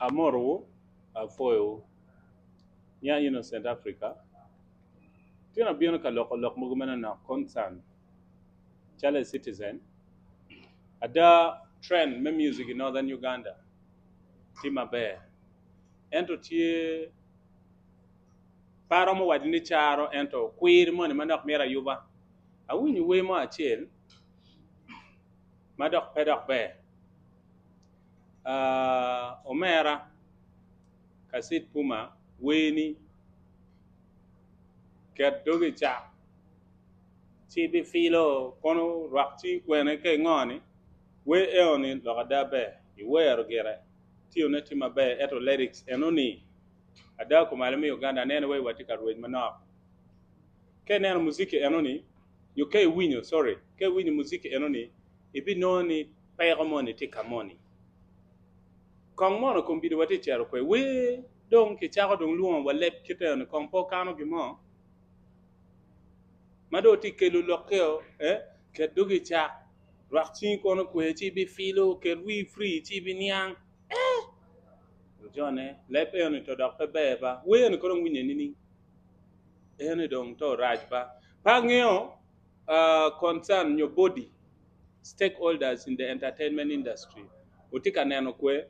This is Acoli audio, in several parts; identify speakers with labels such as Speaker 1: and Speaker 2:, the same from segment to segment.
Speaker 1: Amorowu, apwoyowu. Nya Innocent Africa, Tyen abino ka loko lok mogo manonok concern calo a citizen. Ada trend me music i Northern Uganda tye maber ento tye pe aromo waco ni caro ento kwir moni manok mito ayuba. Awinyo wer mo acel ma dok pe dok ber omera Kacid Puma wer-ni ket dogi i cak ci ibifilo kono rwak cingi kwene ka ingo-ni wer eno-ni lok ada ber iwero gire tiyone tye maber ento lyrics eno-ni ada kumalo me Uganda aneno wai watye ka rwec manok. Ka ineno muziki eno-ni nyo ka iwinyo sorry ka iwinyo muziki eno-ni ibinongo ni peko moni tye ka moni. Kong mono kombeddi watye ka cito kwede wer dong kicako dong lwongo wa leb kite eno-ni kong pe okano gin mo ma dong tye ka kelo lokke-o eh ket dogi i cak rwak cingi kono kwe ci ibifilo ket wii free ci ibiniang eh ojone leb eno-ni to dok pe ber ba wer eni kono dong winye nining? Eni dong to rac ba pe angeyo concern nyo body stakeholders in the entertainment industry wutye ka neno kwe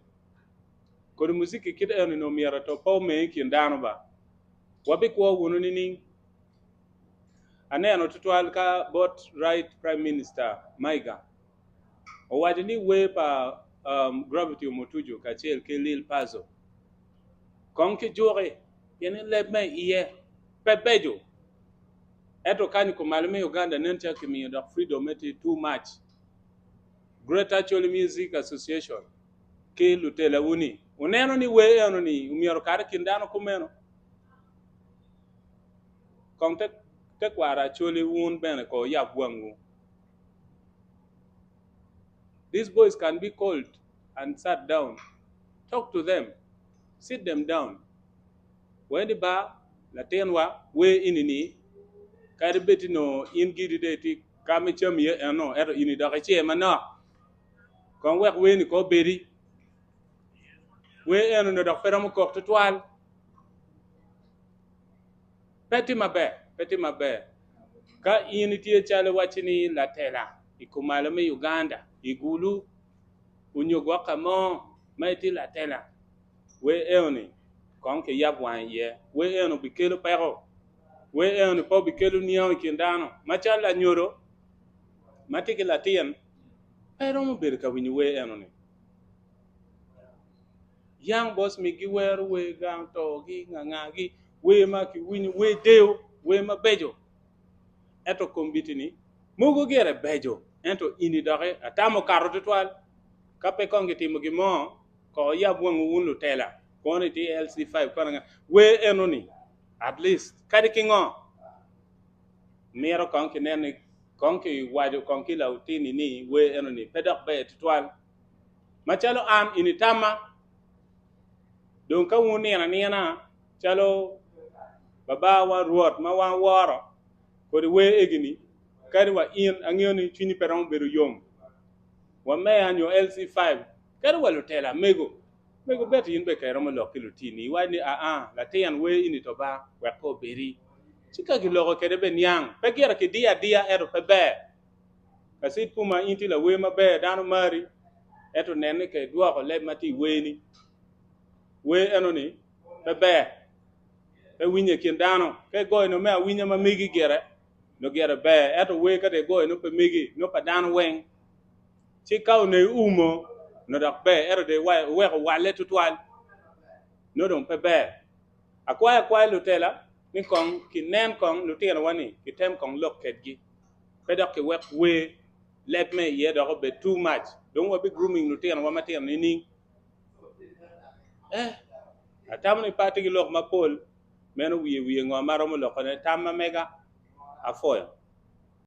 Speaker 1: kodi muziki kit eni onongo myero to pe omeng i kin dano ba wabikwo wunu nining? Aneno tutwal ka bot right prime minister Maiga owaco ni wer pa Gravity Omotuju kacel ki Lil Pazo kong ki juki pien ni leb ma iye pe beco ento kany kumalo me Uganda nen calo kimiyo dok freedom me tye too much. Greater Acholi Music Association ki lutelawu ni wuneno ni wer eno ni myero okat i kin dano kumeno? Kong tekwaro Acholi wun bene ko wuyab wangwu. These boys can be called and sat down, talk to them, sit them down. Wek ni ba latinwa wer ini ni kadi bed ni nongo in giri dong itye ka ma icam iye eno ento in idok icer manok kong wek wer ni kong obedi wer eno ni dok pe romo kok tutwal pe tye maber pe tye maber ka in itye calo iwaci ni latela i kumalo me Uganda i Gulu onyo gwok ka mo ma itye latela Wer eno-ni kong kiyab wange iye. Wer eno bikelo peko. Wer eno-ni pe obikelo niango i kin dano. Macalo lanyodo ma tye ki latin, pe romo bedo ka winyo wer eno-ni. Young boys migi giwero wer gang togi ngangagi, wer ma kiwinyo, wer deyo, wer mabeco. Ento kombeddi-ni mogo gire beco ento ini doki atamo okato tutwal. Ka pe kong kitimo gin mo, Ko wuyab wangwu wun lutela, kono itye LC5 kono nga, wer eno ni at least kadi ki ngo mito kong ki nen ni kong ki waco kong ki lautini ni wer eno ni pe dok ber tutwal. Macalo an ini tamma dong ka wun nino anina calo baba wa Rwot ma wan woro kodi wer egi ni kadi wa in angeyo ni cwinyi pe romo bedo yom wa meya nyo LC5 Kadi wa lutela mego, mego Betty in bene ka iromo lok ki lutini iwac ni aa latin wer ini to ba wek pe obedi ci ka giloko kede bene niang pe gire kidiyo adiya ento pe ber Kacid Puma in tye lawer maber dano mari ento nen ni ka idwoko leb ma tye i werni wer eno ni pe ber pe winye i kin dano ka igoyo nongo me awinya ma megi gire nongo gire ber ento wer ka dong igoyo nongo pe megi nongo pa dano weng. Ci ka onongo iumo onongo dok ber, ento dong iweko owalle tutwal, nongo dong pe ber. Akwayo akwaya lutela ni kong kinen kong lutinowa-ni kitem kong lok kedgi, pe dok kiwek wer leb me iye dok obed too much. Dong wabi grooming lutinowa matino nining? Eh, atamo ni pe atye ki lok mapol, meno wiye wiye ngo ma aromo lokone, tam ma mega, apwoyo.